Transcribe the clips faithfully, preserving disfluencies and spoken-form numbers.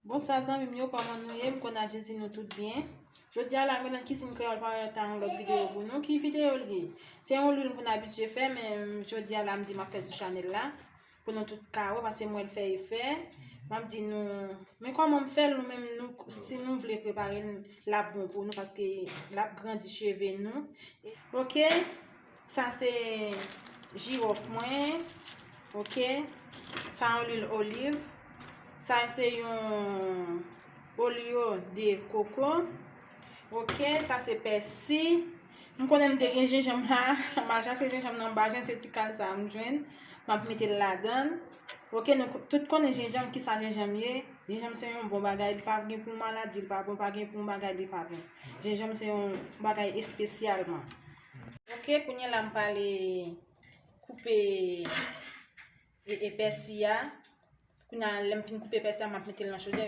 Bonswa zanmi m yo, kòman nou ye? M konn ak Jezi nou tout byen. Jodi a la, mwen nan Kizin Kreyòl Parental yon lòt videyo pou nou. Ki videyo l ye? Se yon lwil m konn abitye fè, men jodi a la, m di m ap fè sou chanèl la. Pou nou tout ka wè, paske m wè l fè efè. M ap di nou, men kòman m fè l, nou menm, nou, si nou vle prepare l, l ap bon pou nou, paske l ap grandi cheve nou. Oke? Sa se jiwòf mwen. Oke? Sa yon lwil oliv. Sa se yon olio de koko. Oke? Sa se pèsi. M konnen m te gen jenjanm la. M al chache jenjanm nan, m pa jwenn, se ti kal sa a m jwenn. M ap mete l ladan l. Oke, nou tout konnen jenjanm, kisa jenjanm ye. Jenjanm se yon bon bagay, li pa gen pou maladi, li pa bon, pa gen pou bagay, li pa bon. Jenjanm se yon bagay espesyalman. Oke, kounye a la m pale koupe e, e pèsi a. Kounye a, lè m fin koupe pèsi a, m ap mete l nan chodyè.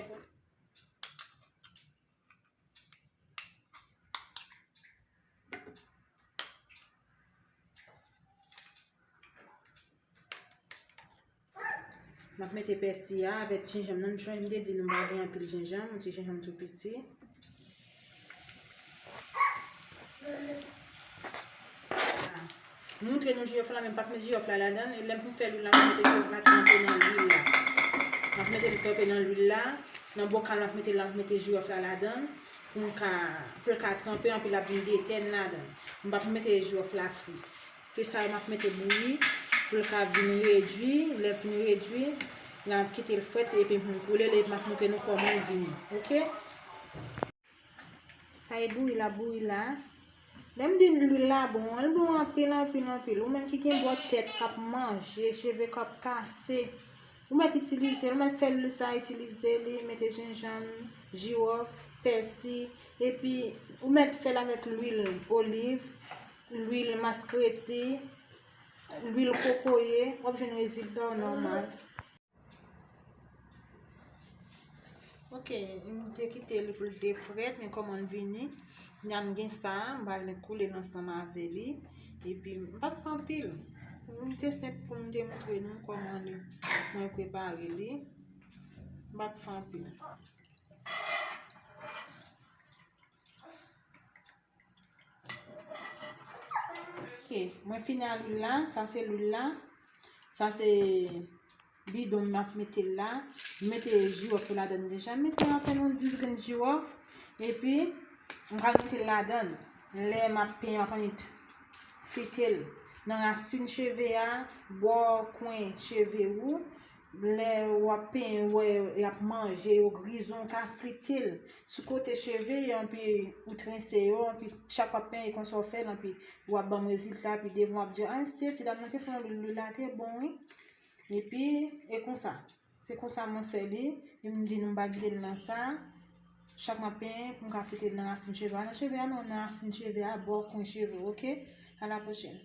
M ap mete pèsi a avèk jenjanm nan. M chonje m te di nou m pa gen anpil jenjanm, yon ti jenjanm tou piti. M montre nou jiwòf la, men m p ap met jiwòf la ladan l. E lè m fin fè lwil la, m ap mete jiwòf la trempe nan lwil la. M ap mete l trempe nan lwil la. Nan bokal, m ap mete l, m ap mete jiwòf la ladan l. Pou m ka, pou l ka trempe, anpi l ap vin detèn ladan l. M p ap mete jiwòf la fri. Se sa m ap mete bouyi pou l ka vin redui. Lè l fin redui, n ap kite l frèt epi pou m koule l epi m ap montre nou kòman l vini. Oke? Sa e bouyi la, bouyi la. Lè m di lwil la bon, li bon anpil, anpil, anpil. Ou menm ki gen bò tèt k ap manje, cheve k ap kase, ou mèt itilize l, ou mèt fè lwil sa, itilize li, mete jenjanm, jiwòf, pèsi, epi ou mèt fè l avèk lwil oliv, lwil maskreti, lwil kokoye, w ap jwenn rezilta w nòmal. Oke, m te kite li pou l te frèt, men kòman l vini. Kounya m gen sa, m pral koule l ansanm avè li. Epi, m pa t fè anpil. M te senp pou m te montre nou kòman li, mwen prepare li. M pa t fè anpil. Oke, mwen fini a lwil la, sa se lwil la. Sa se bidon m ap mete l la. M mete jiwòf yo ladan l deja. M mete apèn yon dis grenn jiwòf. Epi, m pral mete l ladan l. Lè m ap penyen, m ap annik frite l nan rasin cheve a, bò kwen cheve ou. Lè w ap penyen, w wè y ap manje yo, grizon, w ka frite l sou kote cheve yo, anpi ou trense yo, anpi chak w ap penyen, konsa w fè l, anpi w ap ban m rezilta, anpi devan w ap di, "A, mesye, ti dam nan te fè yon lwil, lwil la te bon, wi." Epi, e konsa. Se konsa mwen fè li, e m di nou m pral kite l nan sa. Chak m ap penyen, pou m ka frite l nan rasin cheve a. Nan cheve a, non, nan rasin cheve a, bò kwen cheve, oke? A la pwochèn.